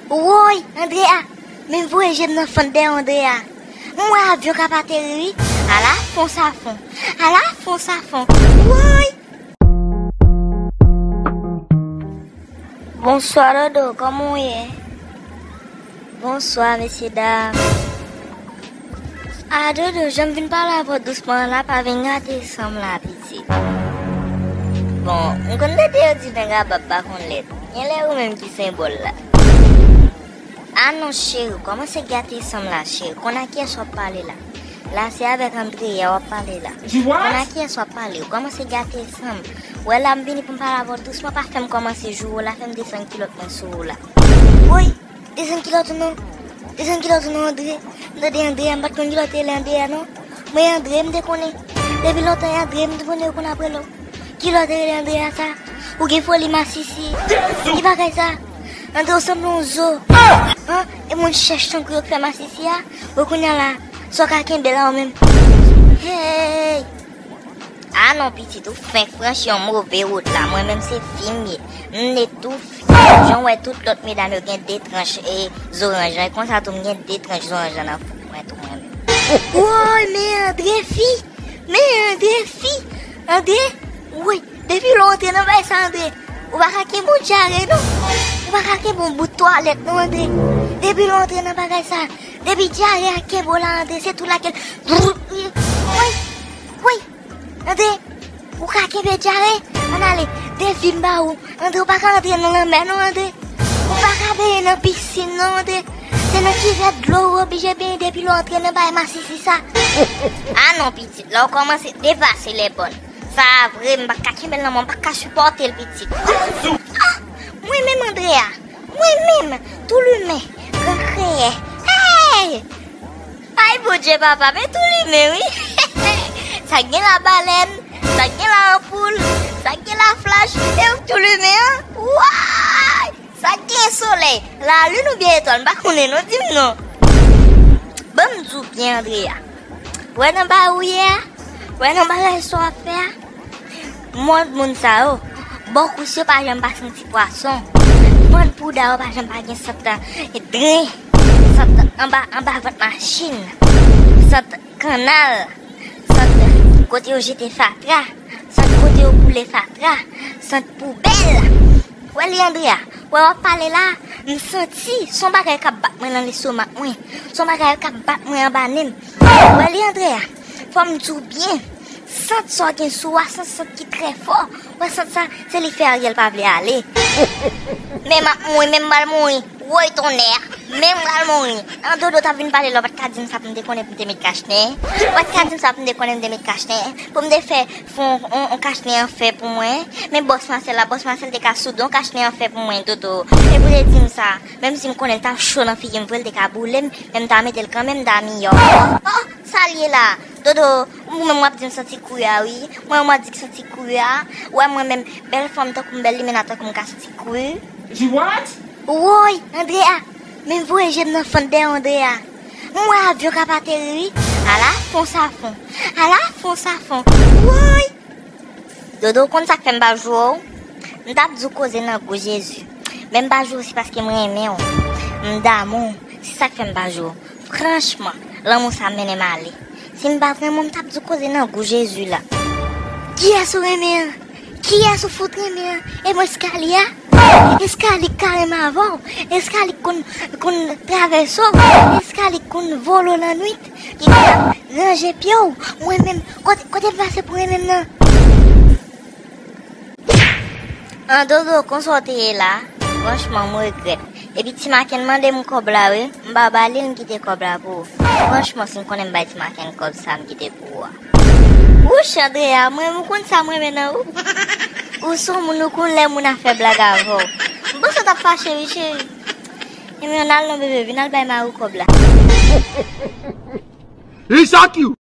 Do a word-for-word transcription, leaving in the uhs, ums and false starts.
Woy, Andrea! Men voye je m nan fant dèyè Andrea. M wè avyon k ap ateri wi. Ala fon sa fon. Ala fon sa fon. Woy! Bonswa, Dodo, kòman w ye? Bonswa, mesye dam. A, Dodo, jan m vin pale avè w dousman an la, pa vin gate san m la, pitit. Bon, m konn tande yo di nèg a bab pa konn lèt. Genlè ou menm ki senbòl la. A non, cheri, w kòmanse gate san m la, cheri. Konn a kiyès w ap pale la? La, se avèk Andrea w ap pale la. Konn a kiyès w ap pale? Ou kòmanse gate san m. Wè la, m vini pou m pale avè w dousman, pa fè m kòmanse joure w la, fè m desann kilòt mwen sou ou la. Woy! Desann kilòt ou non. Desann kilòt ou non, Andre. M tande Andrea, m pa t konn kilòt te rele Andrea non. Mwen Andre, m te konnen. Depi lontan e Andre, m te konnen yo konn ap rele w. Kilòt te rele Andrea sa. Ou gen foli masisi. Ki bagay sa? Andre, ou sanble yon zo. An? E moun chèch tankou yo k fè masisi a? Bon, kounye a la, sa w ka kenbe la ou menm? Hey! A non, pitit, ou fenk franchi yon move wout la. Mwen menm se fi m ye. M nèt tou fi. Jan w wè tout lòt medam yo gen de tranch e zoranj lan, e konsa tou m gen de tranch zoranj lan nan foup mwen tou mwen menm. Woy, men Andre fi! Men Andre fi! Andre, woy, depi lè w antre nan bagay sa, Andre, ou pa ka kenbe yon dyare non. Ou pa ka kenbe yon bout twalèt non, Andre. Depi lè w antre nan bagay sa, depi dyare a kenbe w la, Andre, se tou lakèl. Woy, woy. Andre, ou ka kenbe dyare? Ann ale, defi m ba ou. Andre, ou pa ka antre nan lanmè non, Andre. Ou pa ka benyen nan pisin non, Andre. Se nan kivèt dlo ou oblije benyen depi lè w antre nan bay masisi sa. A non, pitit, la w kòmanse depase lèbòn. Sa a vre, m pa ka kenbe l nan men w, m pa ka sipòte l, pitit. A, mwen menm, Andrea. Mwen menm, tou limen, gran kreyè. Hey! Ay, Bondye papa, men tou limen wi. Sa k gen la balèn, sa k gen la anpoul, sa k gen la flach, e ou k tou limen an? Woy! Sa k gen solèy, lalin oubyen etwal, m pa konnen non, di m non. Ban m di w byen, Andrea. Wè nan bagay ou ye a, wè nan bagay sa w ap fè a. Mòd moun sa yo, bò kous yo pa janm pa santi pwason. Fant pouda yo pa janm pa gen sant dren, sant anba, anba vant machin, sant kannal, sant kote yo jete fatra, sant kote yo boule fatra, sant poubèl. Wè li, Andrea, wè w ap pale la, m santi s on bagay k ap bat mwen nan lestomak mwen, s on bagay k ap bat mwen anba nen m. Wè li, Andrea, fò m di w byen, sant sa w gen sou w a, se yon sant ki trè fò. Wè sant sa, se li k fè Ariel pa vle ale. Men m ap mouri, men m pral mouri. Woy tonnè, men m pral mouri. An Dodo t ap vin pale la, w pa t ka di m sa pou m te konnen pou m te met kachnen. W pa t ka di m sa pou m te konnen m te met kachnen. Pou m te fè, fè on, on, on kachnen an fè pou mwen. Men bòs Masèl la, bòs Masèl te ka soude on kachnen an fè pou mwen, Dodo. E pou te di m sa, menm si m konnen l t ap cho nan figi m vre, l te ka boule m, men m ta mete l kanmenm, m ta miyò. Oh, oh, sa l ye la? Dodo, ou menm w ap di m santi kwi a wi. Mwen menm w ap di k santi kwi a. Ou wè mwen menm, bèl fanm tankou m, bèl limena tankou m ka santi kwi. Woy, Andrea, men voye je m nan fant dèyè Andrea. M wè avyon k ap ateri wi. Ala fon sa fon. Ala fon sa fon. Woy! Dodo, w konn sa k fè m pa joure w? M t ap di w koze nan gou Jezi. Men m pa joure w se paske m renmen w. M damou w. Se sa k fè m pa joure w. Franchman, lanmou sa mennen m ale. Si m pa t renmen w, m t ap di w koze nan gou Jezi la. Kiyès ou renmen an? Kiyès ou fout renmen an? E mwen Scalia? E Scalia k ka renmen avè w? E Scalia k konn, konn travèse w? E Scalia k konn vole w lannwit? Ki konn ap ranje pye w? Mwen menm, kote, kote m pase pou renmen m nan? An Dodo, konsa w te ye la? Franchman, m regrèt. Epi Ti Maken mande m kòb la, wi. M pa ba li l, m kite kòb la pou ou. Franchman, si m konnen m bay Ti Maken kòb sa, m kite pou ou a. Wouch, Andrea, mwen, ou konn sa m renmen nan ou. Ou se yon moun, ou konn lè moun ap fè blag avè w. M panse w t ap fache, wi, cheri. Ebyen, ann al non, bebe, vin al bay mari w kòb la. Li chak you.